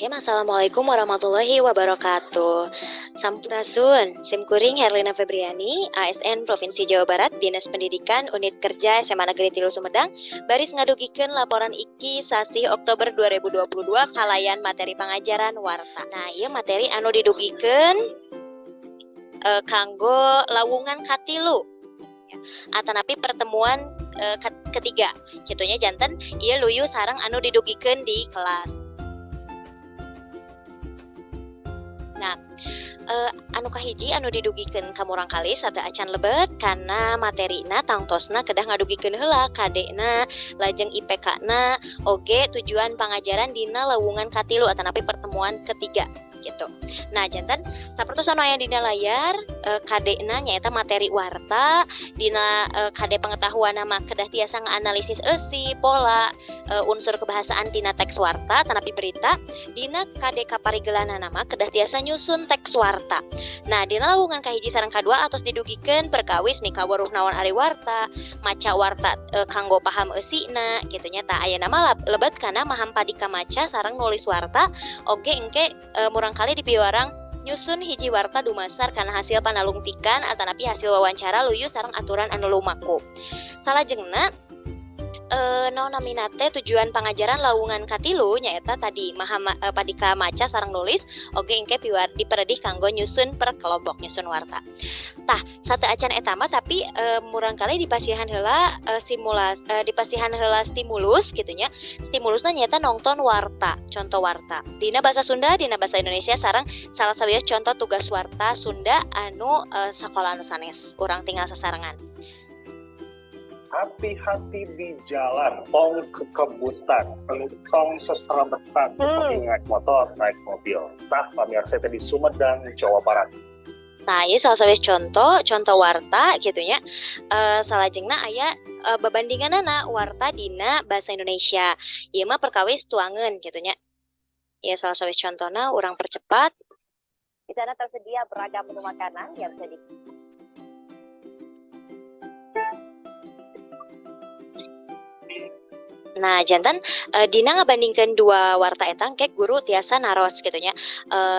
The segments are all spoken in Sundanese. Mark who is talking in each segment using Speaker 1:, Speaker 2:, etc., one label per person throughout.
Speaker 1: Bismillahirrahmanirrahim. Assalamualaikum warahmatullahi wabarakatuh. Sampurasun, Sim kuring Herlina Febriani, ASN Provinsi Jawa Barat, Dinas Pendidikan, Unit Kerja SMA Negeri 3 Sumedang, baris ngadugikeun laporan iki sasih Oktober 2022 kalayan materi pangajaran warta. Nah, ieu materi anu didugikeun kanggo lawungan katilu atanapi pertemuan ketiga kitu nya, janten ieu luyu sareng anu didugikeun di kelas. Nah, anu kahiji anu didugikeun ka murangkalih sateuacan lebet kana materina, tangtosna kedah ngadugikeun heula KD-na, lajeng IPK-na, oge tujuan pangajaran dina lawungan katilu atanapi pertemuan ketiga gitu. Nah, janten sapertos anu aya dina layar, KD-na nyaeta materi warta, dina KD pengetahuan mah kedah tiasa ngaanalisis eusi, pola, unsur kebahasaan tina teks warta atanapi berita, dina KD kaparigelanana mah kedah tiasa nyusun teks warta. Nah, dina lawungan kahiji sareng kadua atos didugikeun perkawis mikaweruh naon ari warta, maca warta kanggo paham eusina kitu nya. Tah, ayeuna mah lebet kana mahampadika maca sareng nulis warta, oge engke murangkalih dipiwarang nyusun hiji warta dumasar kana hasil panalungtikan atanapi hasil wawancara luyu sareng aturan anu lumaku. Salajengna, naon namina teh, tujuan pangajaran lawungan katilu nyaeta tadi maha padika maca sareng nulis, oge engke piwar diperedih kanggo nyusun per kelompok, nyusun warta. Tah, sateuacan eta mah, tapi murangkalih dipasihan heula dipasihan heula stimulus kitu nya. Stimulusna nyaeta nongton warta, contoh warta dina bahasa Sunda, dina bahasa Indonesia, sareng salah sawios contoh tugas warta Sunda anu sakola anu sanes urang tinggal sasarengan.
Speaker 2: Hati-hati di jalan, tong kekebutan, tong seserabetan, naik motor, naik mobil. Nah, pemirsa, di Sumedang, Jawa Barat.
Speaker 1: Nah, ini salah satu contoh, contoh warta gitu ya. Salajengna aya babandinganana warta dina bahasa Indonesia. Ieu mah perkawis tuangan gitu nya. Ya, salah satu contohna urang percepat.
Speaker 3: Di sana tersedia beragam menu makanan yang bisa di
Speaker 1: Nah, janten dina ngabandingkeun dua warta eta engke guru tiasa naros gitu nya.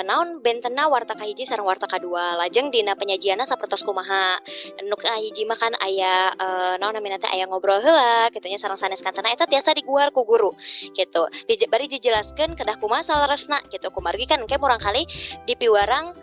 Speaker 1: Naon bentena warta kahiji sareng warta kadua? Lajeng dina penyajianna sapertos kumaha? Nu kahiji mah kan aya naon namina teh, aya ngobrol heula kitu nya sareng sanes kantena, eta tiasa diguar ku guru gitu. Bari dijelaskeun kedah kumaha saleresna gitu. Kumargi kan engke murangkalih dipiwarang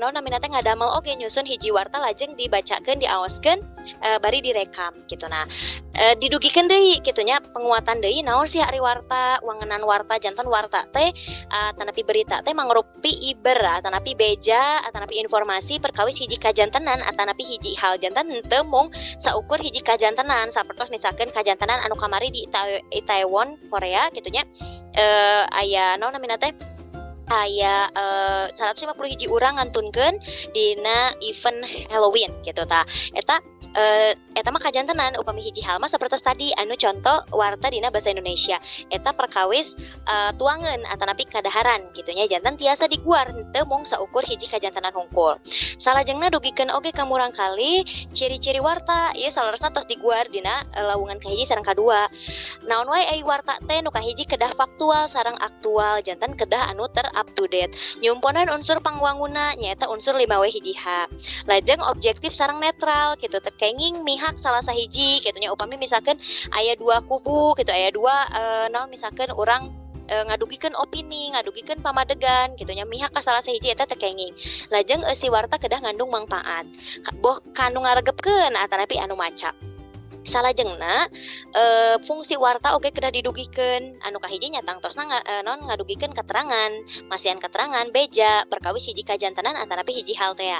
Speaker 1: naon namina teh, ngadamel oge nyusun hiji warta, lajeng dibacakeun, diaoskeun, bari direkam gitu. Nah, didugikeun deui kitu nya, penguatan deui naon sih ari warta, wangenan warta. Janten warta teh tanapi berita teh mangrupi iber atanapi beja atanapi informasi perkawis hiji kajantenan atanapi hiji hal, janten henteu mung saukur hiji kajantenan, sapertos misalkeun kajantenan anu kamari di Itaewon, Korea gitu nya, aya naon namina teh, aya 150 hiji urang ngantunkeun dina event Halloween gitu. Tah, eta mah kajantenan. Upami hiji hal mah sapertos tadi anu contoh warta dina bahasa Indonesia, eta perkawis tuangan atanapi kadaharan gitu nya, janten tiasa diguar henteu mung saukur hiji kajantenan hungkul. Salajengna dugikeun oge ka murangkalih ciri-ciri warta. Ieu saleresna tos diguar dina lawungan kahiji sareng kadua. Naon wae ai warta teh? Nu kahiji kedah faktual sareng aktual, janten kedah anu ter up to date, nyumponan unsur pangwanguna nyaeta unsur 5W 1H, lajeng objektif sareng netral gitu, teu kenging mihak salah sahiji gitu nya. Upami misalkan aya dua kubu gitu, aya dua naon, misalkan urang ngadugikeun opini, ngadugikeun pamadegan gitu nya, mihak ka salah sahiji, eta teu kenging. Lajeng eusi warta kedah ngandung mangpaat, boh kanu ngaregepkeun atanapi anu maca. Salajengna fungsi warta oge kedah didugikeun. Anu kahiji nya tangtosna naon, ngadugikeun keterangan, masihan keterangan, beja perkawis hiji kajantenan atanapi hiji hal tea.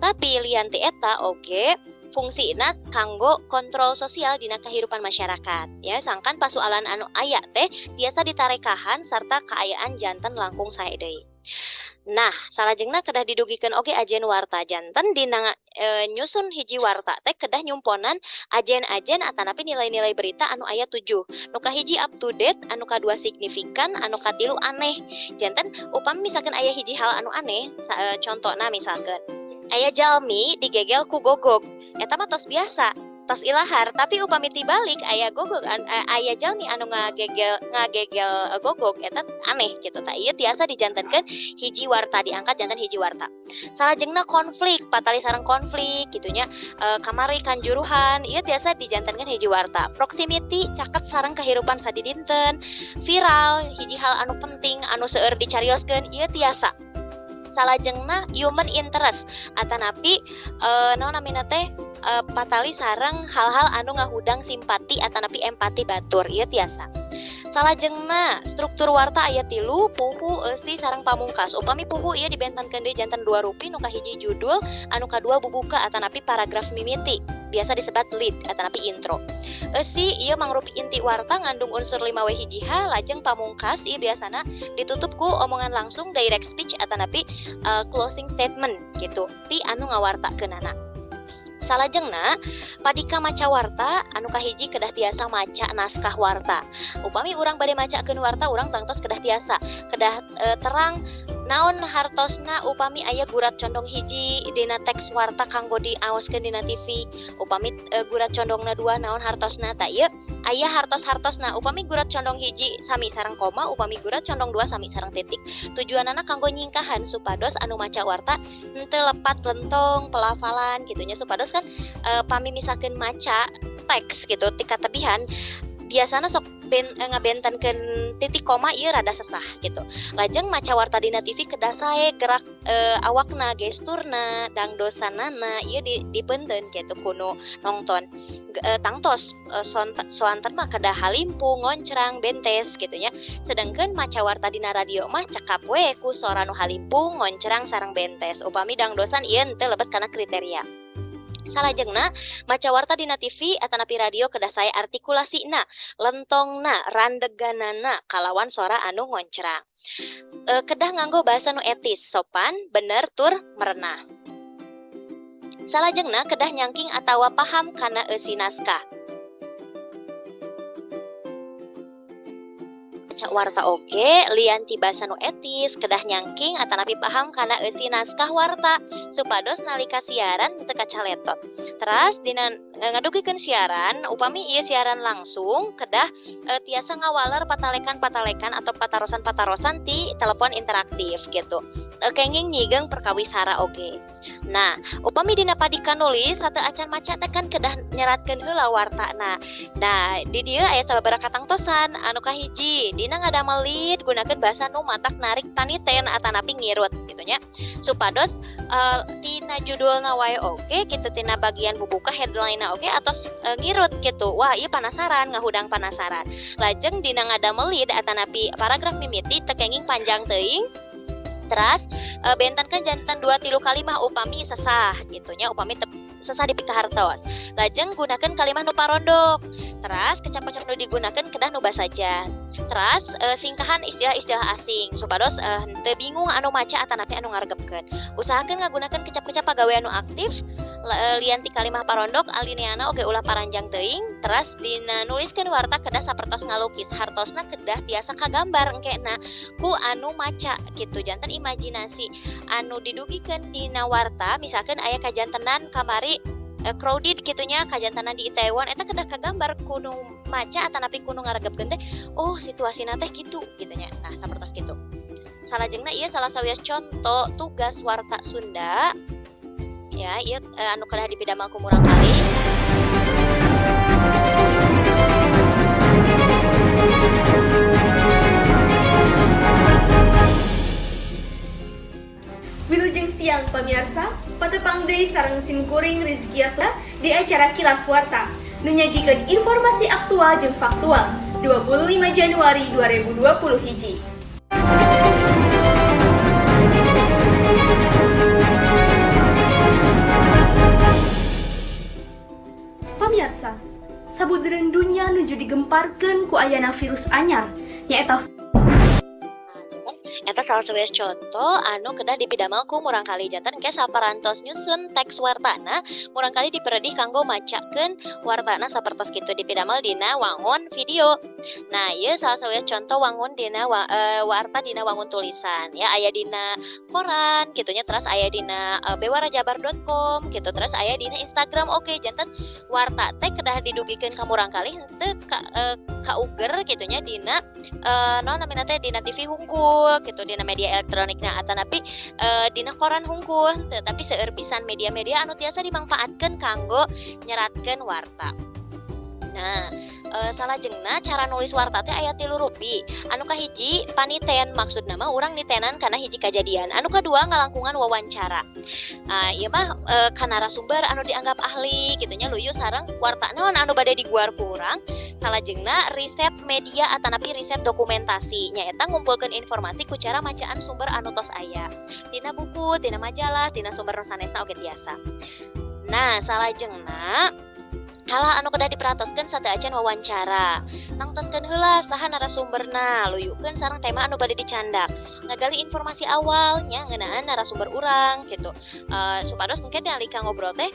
Speaker 1: Tapi lian ti eta oge fungsina kanggo kontrol sosial dina kehidupan masyarakat ya, sangkan pasualan anu aya teh tiasa ditarekahan sarta kaayaan janten langkung sae deui. Nah, salajengna kedah didugikeun oge ajen warta, janten dina nyusun hiji warta teh kedah nyumponan ajen-ajen atanapi nilai-nilai berita anu aya 7. Nu kahiji up to date, anu kadua signifikan, anu katilu aneh. Janten upami misalkan aya hiji hal anu aneh, contohna misalkan aya jalmi digegel ku gogog, eta mah tos biasa. Tos ilahar, tapi upami tibalik aya gogog aya jalmi anu ngagegel ngagegel gogog, eta aneh gitu. Tah, ieu tiasa dijantenkeun hiji warta, diangkat janten hiji warta. Salajengna konflik, patali sareng konflik gitu nya, kamari Kanjuruhan, ieu tiasa dijantenkeun hiji warta. Proximity, caket sareng kehidupan sadidinten. Viral, hiji hal anu penting anu seueur dicarioskeun, ieu tiasa. Salajengna human interest atanapi naon namina teh, patali sareng hal-hal anu ngahudang simpati atanapi empati batur, ieu tiasa. Salajengna struktur warta aya tilu: puhu, eusi, sareng pamungkas. Upami puhu ieu dibentenkeun deui janten dua rupi, nu kahiji judul, anu kadua bubuka atanapi paragraf mimiti, biasa disebat lead atanapi intro. Eusi ieu mangrupi inti warta, ngandung unsur 5 W 1 H. Lajeng pamungkas ieu biasana ditutup ku omongan langsung, direct speech atanapi closing statement gitu ti anu ngawartakeunana. Salajengna padika maca warta, anu kahiji kedah tiasa maca naskah warta. Upami urang bade macakeun warta, urang tangtos kedah tiasa, kedah terang naon hartosna upami aya gurat condong hiji dina teks warta kanggo diaoskeun dina TV. Upami gurat condongna dua, naon hartosna? Tah, ieu aya hartos-hartosna. Upami gurat condong hiji sami sareng koma, upami gurat condong dua sami sareng titik. Tujuanana kanggo nyingkahan supados anu maca warta henteu lepat lentong pelafalan gitu nya, supados kan pami misalkan maca teks gitu ti katebihan biasana sok ngabentenkeun titik koma, ieu rada sesah gitu. Lajeng maca warta dina TV kedah sae gerak awakna, gesturna, dangdosanana, ieu dipeunteun gitu ku nu nongton. Tangtos soanten mah kedah halimpung, ngoncrang, bentes gitu nya. Sedangkan maca warta dina radio mah cekap we ku sora nu halimpung, ngoncrang, sareng bentes. Upami dangdosan ieu henteu lebet kana kriteria. Salajengna maca warta dina TV atanapi radio kedah sae artikulasina, lentongna, randeganana kalawan sora anu ngoncrang. Kedah nganggo bahasa nu etis, sopan, bener, tur merenah. Salajengna kedah nyangking atawa paham kana eusi naskah. Maca warta oge lian ti basa nu etis, kedah nyangking atanapi paham kana eusi naskah warta supados nalika siaran teu kacaletot. Teras dina ngadugikeun siaran, upami ieu siaran langsung, kedah tiasa ngawaler patalekan-patalekan atau patarosan-patarosan ti telepon interaktif gitu. Kenging nyigeng perkawis sara oge. Nah, upami dina padika nulis sateuacan maca teh kan kedah nyeratkeun heula wartana. Nah, di dieu aya sababaraha katangtosan. Anu kahiji, dina ngadamel lead gunakeun bahasa nu matak narik paniten atanapi ngirut gitu nya, supados tina judulna wae oge gitu, tina bagian bubuka, headline-na oge atos ngirut gitu, wah, ieu penasaran, ngahudang penasaran. Lajeng dina ngadamel lead atanapi paragraf mimiti teu kenging panjang teuing. Teras bentenkeun janten dua tilu kalimah upami sesah gitu nya, upami sesah dipikahartos. Lajeng gunakan kalimah nu parondok. Teras kecap-kecap nu digunakan kedah nu basajan. Teras singkahan istilah-istilah asing supados henteu bingung anu maca atanapi anu ngaregepkeun. Usahakeun ngagunakeun kecap-kecap pagawean nu aktif. Lian ti kalimah parondok, alineana oge ulah paranjang teuing. Teras dina nuliskeun warta kedah sapertos ngalukis, hartosna kedah tiasa kagambar engkena ku anu maca gitu, janten imajinasi anu didugikeun dina warta. Misalkan aya kajantenan kamari crowded gitu nya, kajantenan di Itaewon, eta kedah kagambar ku nu maca atanapi ku nu ngaregepkeun teh, oh, situasina teh gitu gitu nya. Nah, sapertos gitu. Salajengna ieu salah sawios contoh tugas warta Sunda ya, ieu anu kedah dipidamel ku murangkalih.
Speaker 4: Wilujeng siang pemirsa, patepang deui sareng simkuring Rizky di acara Kilas Warta, nu nyajikeun informasi aktual jeung faktual 25 Januari 2020 hiji. Pamirsa, sabudeureun dunya nuju digemparkeun ku ayana virus anyar, nyaeta
Speaker 1: Eta salah sawios contoh anu kedah dipidamel ku murangkalih. Janten engke saparantos nyusun teks wartana, murangkalih diperedih kanggo macakeun wartana sapertos kitu, dipidamel dina wangun video. Nah, ieu salah sawios contoh wangun dina warta dina wangun tulisan ya, aya dina koran kitu nya, terus aya dina bewarajabar.com gitu, terus aya dina Instagram. Oke, janten warta teh kedah didugikeun ka murangkalih henteu kauger kitu nya dina naon namina teh, dina TV hungkul gitu, dina media elektronikna atanapi dina koran hungkul henteu, tapi seueur pisan media-media anu tiasa dimangfaatkeun kanggo nyeratkeun warta. Nah, salajengna cara nulis warta teh aya tilu rupi. Anu kahiji paniten, maksudna mah urang nitenan kana hiji kajadian. Anu kadua ngalangkungan wawancara. Ah, ieu mah ka narasumber anu dianggap ahli kitu nya, luyu sareng warta naon anu bade diguar ku urang. Salajengna riset media atanapi riset dokumentasi, nyaeta ngumpulkeun informasi ku cara macaan sumber anu tos aya. Tina buku, tina majalah, tina sumber nu sanesna oge tiasa. Nah, salajengna hal anu kedah diperhatoskeun sateuacan wawancara. Nangtoskeun heula saha narasumberna, luyukeun sareng tema anu bade dicandak. Ngagali informasi awal nya ngeunaan narasumber urang gitu. Supados engke nalika ngobrol teh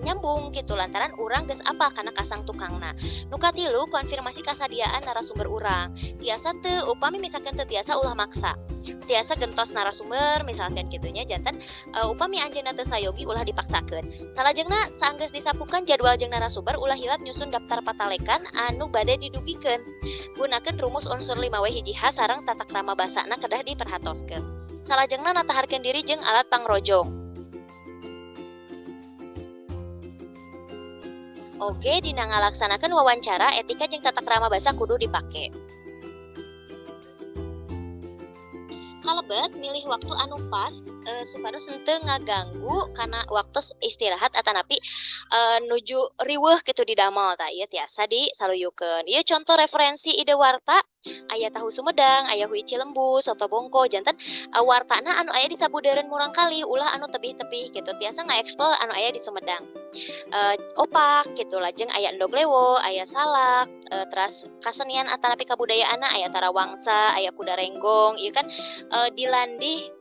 Speaker 1: nyambung gitu lantaran urang geus apal kana kasang tukangna. Nu katilu, konfirmasi kasadiaan narasumber urang. Tiasa teu? Upami misalkan teu tiasa, ulah maksa. Tiasa gentos narasumber misalkan kitu nya, janten upami anjeunna teu sayogi, ulah dipaksakeun. Salajengna saanggeus disapukan jadwal jeung narasumber, ulah hilap nyusun daftar patalekan anu bade didugikeun. Gunakeun rumus unsur 5W 1 H sareng tata krama basana kedah diperhatoskeun. Salajengna nataharkeun diri jeung alat pangrojong. Oge dina ngalaksanakeun wawancara, etika jeung tata krama basa kudu dipake. Kalebet milih waktu anu pas supados henteu ngaganggu kana waktu istirahat atanapi nuju riweuh kitu di damel. Tah, ieu tiasa disaluyukeun. Ieu contoh referensi ide warta, aya tahu Sumedang, aya hui Cilembu, soto bongko. Janten wartana anu aya di sabudeureun murangkalih, ulah anu tebih-tebih gitu, tiasa ngaeksplor anu aya di Sumedang. Opak gitu, lajeng aya endog lewo, aya salak, teras kasenian atanapi kabudayaanna aya tarawangsa, aya kuda renggong. Ieu kan dilandih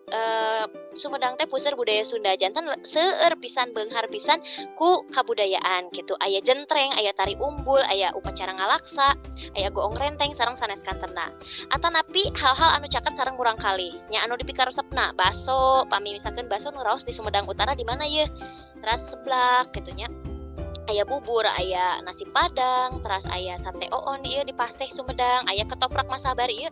Speaker 1: Sumedang teh puseur budaya Sunda, janten seueur pisan, beunghar pisan ku kabudayaan gitu. Aya jentreng, aya tari umbul, aya upacara ngalaksa, aya goong renteng sareng sanes kantena. Atanapi hal-hal anu caket sareng murangkalih nya anu dipikaresepna, baso, pami misalkeun baso nu raos di Sumedang Utara di mana yeuh, teras seblak kitu nya, aya bubur, aya nasi padang, teras aya sate oon ieu di Paseh Sumedang, aya ketoprak Masabar, ieu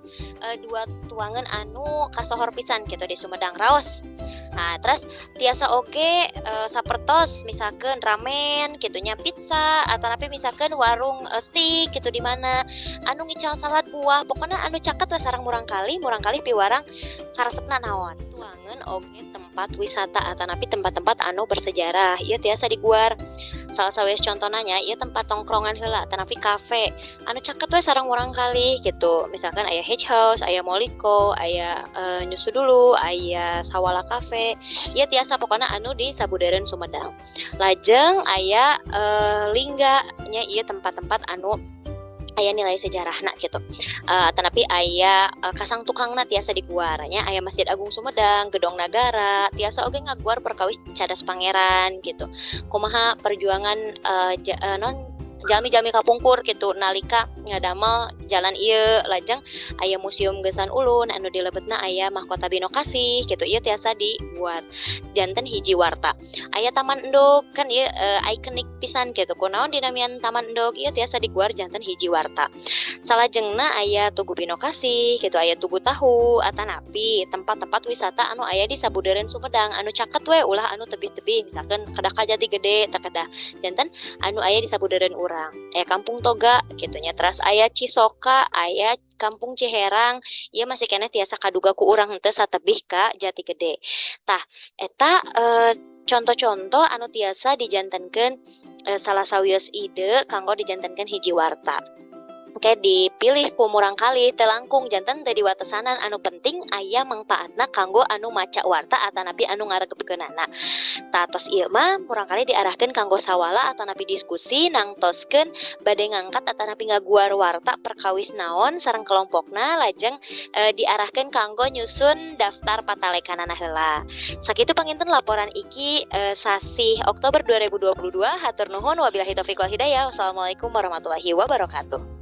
Speaker 1: dua tuangan anu kasohor pisan gitu di Sumedang raos. Nah, terus tiasa oge sapertos misalkan ramen kitu nya, pizza, atanapi misalkan warung steak gitu di mana, anu ngical salad buah, pokoknya anu caket we sareng murangkalih, murangkalih piwarang karesepna naon. Tuangan oge tempat wisata atanapi tempat-tempat anu bersejarah, ieu tiasa diguar. Salah sawios contohna nya, ieu tempat tongkrongan heula atanapi kafe anu caket we sareng murangkalih gitu. Misalkan aya Hedge House, aya Moliko, aya Nyusu Dulu, aya Sawala Cafe, ieu tiasa pokona anu di sabudeureun Sumedang. Lajeng aya Lingga nya, ieu tempat-tempat anu aya nilai sejarahna gitu. Tetapi aya kasang tukangna tiasa diguar nya, aya Masjid Agung Sumedang, Gedong Nagara, tiasa oge ngaguar perkawis Cadas Pangeran gitu. Kumaha perjuangan non jalmi-jalmi kapungkur gitu nalika ngadamel jalan ieu. Lajeng aya Museum Geusan Ulun anu dilebetna aya Mahkota Binokasih gitu, ieu tiasa diguar janten hiji warta. Aya Taman Endog kan ieu ikonik pisan gitu, kunaon dinamian Taman Endog, ieu tiasa diguar janten hiji warta. Salajengna aya Tugu Binokasih gitu, aya Tugu Tahu, atanapi tempat-tempat wisata anu aya di sabudeureun Sumedang anu caket we, ulah anu tebih-tebih, misalkan kedah ka Jati Gede teu kedah, janten anu aya di sabudeureun urang. Aya Kampung Toga gitu nya, teras aya Cisoka, aya Kampung Ciherang, ieu masih keneh tiasa kaduga ku urang henteu satebih ka Jati Gede. Tah, eta contoh-contoh anu tiasa dijantenkeun salah sawios ide kanggo dijantenkeun hiji warta. Engke dipilih ku murangkalih, teu langkung, janten teu diwatesanan, anu penting aya mangpaatna kanggo anu maca warta atanapi anu ngaregepkeunana. Tah, tos ieu mah murangkalih diarahkeun kanggo sawala atanapi diskusi nangtoskeun bade ngangkat atanapi ngaguar warta perkawis naon sareng kelompokna, lajeng diarahkeun kanggo nyusun daftar patalekanana heula. Sakitu panginten laporan Iki sasih Oktober 2022. Hatur nuhun, wabillahi taufiq wal hidayah. Wassalamualaikum warahmatullahi wabarakatuh.